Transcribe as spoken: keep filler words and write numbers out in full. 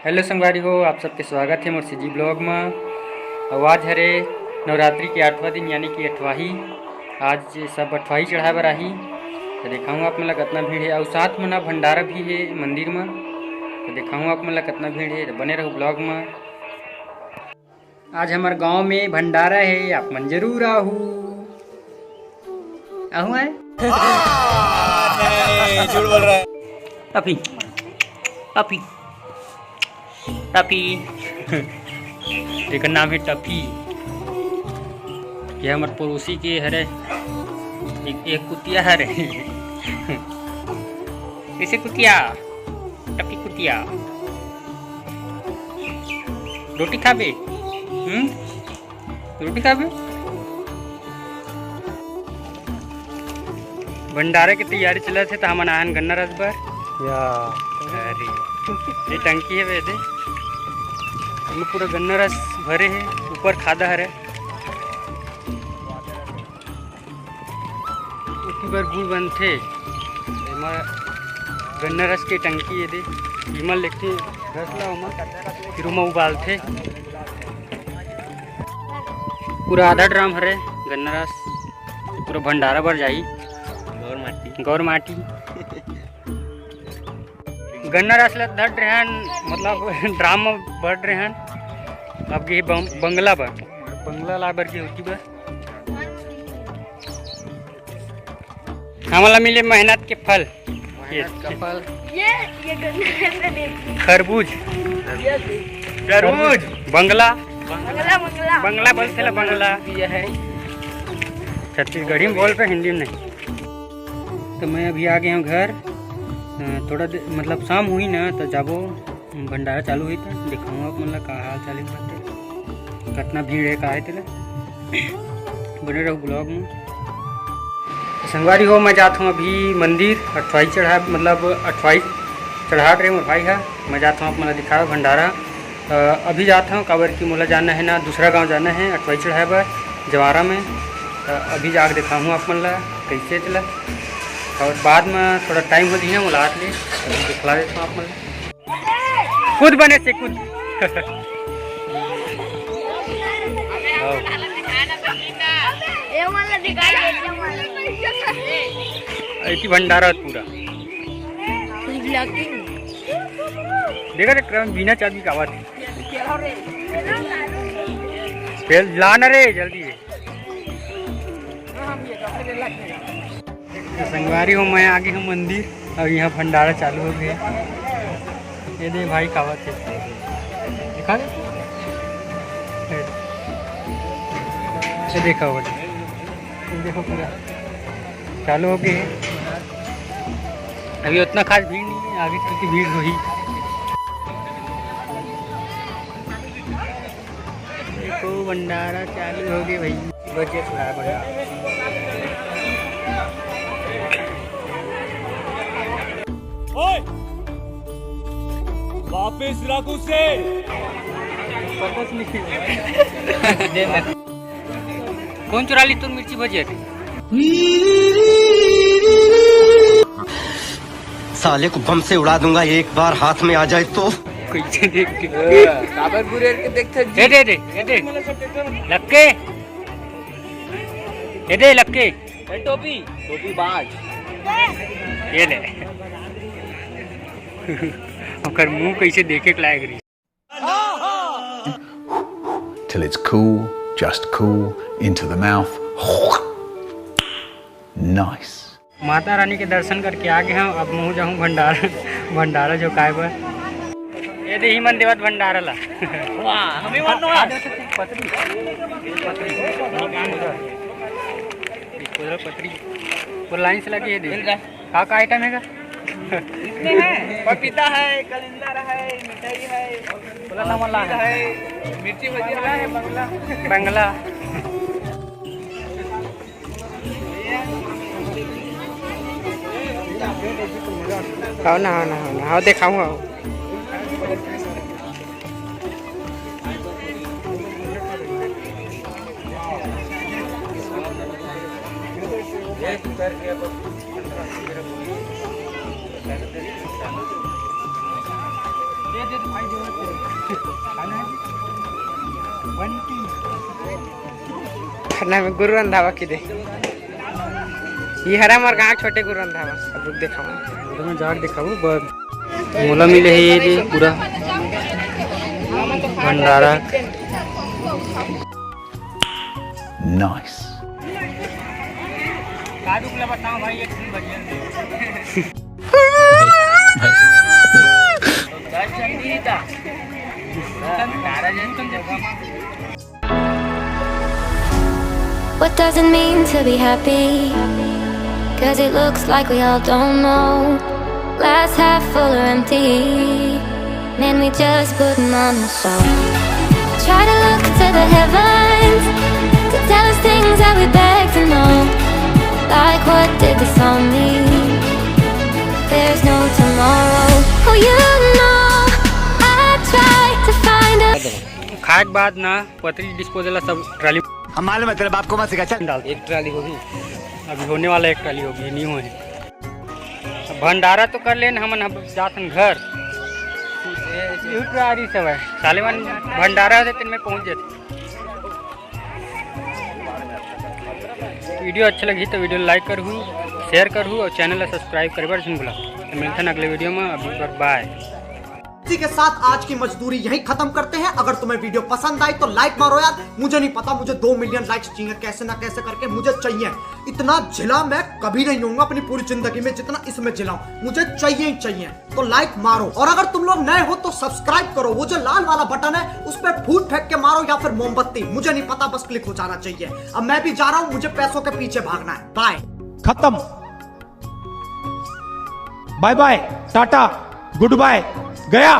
Hello संगवारी हो, आप सबके स्वागत हे मोर सीजी ब्लॉग म। अउ आज हरे नवरात्रि के आठवां दिन, यानी कि अठवाही। आज सब अठवाही चढ़ाए बर आही, त देखाहूँ आप मन ला कतना भीड़ हे। अउ साथ म ना भंडारा भी हे मंदिर म, त देखाहूँ आप मन ला कतना भीड़ हे। त बने रहू ब्लॉग म। आज हमर गांव में भंडारा हे, आप मन जरूर आहू। आहू आए। नहीं, झूठ बोल रहा है। Tuffy, Tuffy, Tuffy. एकर नाम हे टफी। ये हमर पड़ोसी के हरे, एक, एक कुतिया हरे। कैसे कुतिया? टपी कुतिया, रोटी खाबे? हम्म, रोटी खाबे? भंडारा के तैयारी चलत हे, त हमन आयन गन्ना रस बर। या। अरे, ये टंकी हे, दे। एमे पूरा गन्ना रस भरे हे, ऊपर खादा हरे। ओती बर गुड़ बनथे। एमा गन्ना रस के टंकी ये दे, एमा लेके रस ला ओमा, फिर ओमा उबालथे। पूरा आधा ड्राम हरे गन्ना रस, पूरा भंडारा बर जाही। गौर माटी। गौर माटी। गन्ना रस ला धर रेहन, मतलब ड्राम म भर रेहन। अब गे बं-, बंगला बर, बंगला ला बर गे होती बर। हमला मिले मेहनत के फल। ये मेहनत का फल। ये, ये गन्ना कैसे देखी? खरबूज। ये देखी। तरबूज। बंगला। बंगला, बंगला। बंगला बोलथे ला बंगला। ये है। छत्तीसगढ़ी में बोल पे, हिंदी में नहीं। तो मैं अभी आ गया हूँ घर। अ, थोड़ा दे-, मतलब शाम हुई ना, तो जाबो। भंडारा चालू होही त देखाहूँ आप मन ला का हाल चाल हे, कतना भीड़ हे, का हे तेला। बने रहू ब्लॉग में। संगवारी हो, मैं जात हूँ अभी मंदिर, अठवाई चढ़ा, मतलब अठवाई चढ़ात रहे मोर भाई हा। मैं जात हूँ आप मन ला दिखावे भंडारा। अ, अभी जात हूँ, काबर कि मोला जाना हे ना, दूसरा गांव जाना हे अठवाई चढ़ाए बर, जवारा में। त अभी जाके देखाहूँ आप मन ला कैसे तेला, और बाद में थोड़ा टाइम हो जाही ना, मोला आत ले अभी दिखला देता हूँ आप मन ला। खुद बने से खुद। ऐसी भंडारा पूरा। देखा रे, क्रम बिना चाबी का आवाज। पेल ला ना रे, जल्दी। तो संगवारी हो, मैं आ गे हूँ मंदिर, अउ यहाँ भंडारा चालू हो गे। ये दे भाई, खावत हे, देखा रे? ये देखा हो, ये देखो, पूरा चालू हो गे। अभी उतना खास भीड़ नहीं है, आगे चल के भीड़ होही। देखो, भंडारा चालू हो गे भाई। बजे थोड़ा भंडारा। ओए! वापस रख उसे। वापस नहीं। कौन चुरा ली तोर मिर्ची भजिया के? साले को बम से उड़ा दूंगा एक बार हाथ में आ जाए तो। कैसे देख के? काबर बुरे के देखते जी। ए दे, ए दे, ए दे। लक्के। ए दे, लक्के। ए टोपी, टोपी बाज। ये ले। ओकर मुंह कैसे देखे के लायक रही। Till it's cool, just cool, into the mouth. Nice. Mata Rani के दर्शन करके आ गे हंव, अब महूं जाहूं भंडारा, भंडारा झोंकाए बर। ये दे ही मन देवत भंडारा ला। वाह, हमें मन वाह। पतरी, पतरी, पतरी। पूरा लाइन से लगे ये दे। का, का आइटम हे का? इतने हैं। पपीता है, कलिंदर है, मिठाई है, बोला सामान ला है, मिर्ची भजिया है, बंगला। बंगला। आओ ना, आओ ना, आओ ना, आओ देखाऊँ, आओ। खाना में गुरु रंधावा की दे। ये हरा मोर गाँव छोटे गुरु रंधावा। अब रुक दिखावा। तुम्हें जाग दिखाऊ बस। मोला मिले है ये जी पूरा भंडारा। Nice. What does it mean to be happy? Cause it looks like we all don't know. Glass half full or empty. Man, we just putting on the show. Try to look to the heavens to tell us things that we beg to know. Like, what did this all mean? There's no tomorrow. Oh, you know, I try to find a खाए के बाद ना पतरी disposal सब trolley हम मालूम है तेरे बाप को मत सिखा चल डाल। एक ट्राली होगी, अभी होने वाला, एक ट्राली होगी, नहीं हुए। अब भंडारा तो कर लेन हमन, अब जाथन घर। यही ट्राली सब है, साले मन भंडारा होते, तेन में पहुंच जाते। वीडियो अच्छा लगी तो वीडियो लाइक करहू, शेयर करहू और चैनल ला सब्सक्राइब करे बर झन भुला। तो मिलथन अगले वीडियो में, अभी पर बाय। इसी के साथ आज की मजदूरी यहीं खत्म करते हैं। अगर तुम्हें वीडियो पसंद आई तो लाइक मारो यार, मुझे नहीं पता, मुझे दो मिलियन लाइक्स चाहिए, कैसे ना कैसे करके मुझे चाहिए। इतना झिला मैं कभी नहीं होऊंगा अपनी पूरी जिंदगी में जितना इसमें झिला हूं, मुझे चाहिए ही चाहिए। तो लाइक मारो, और अगर तुम लोग नए हो तो सब्सक्राइब करो। वो जो लाल वाला बटन है उस पर फूट फेंक के मारो या फिर मोमबत्ती, मुझे नहीं पता, बस क्लिक हो जाना चाहिए। अब मैं भी जा रहा हूँ, मुझे पैसों के पीछे भागना है। बाय। खत्म। बाय बाय, टाटा, गुड बाय, गया।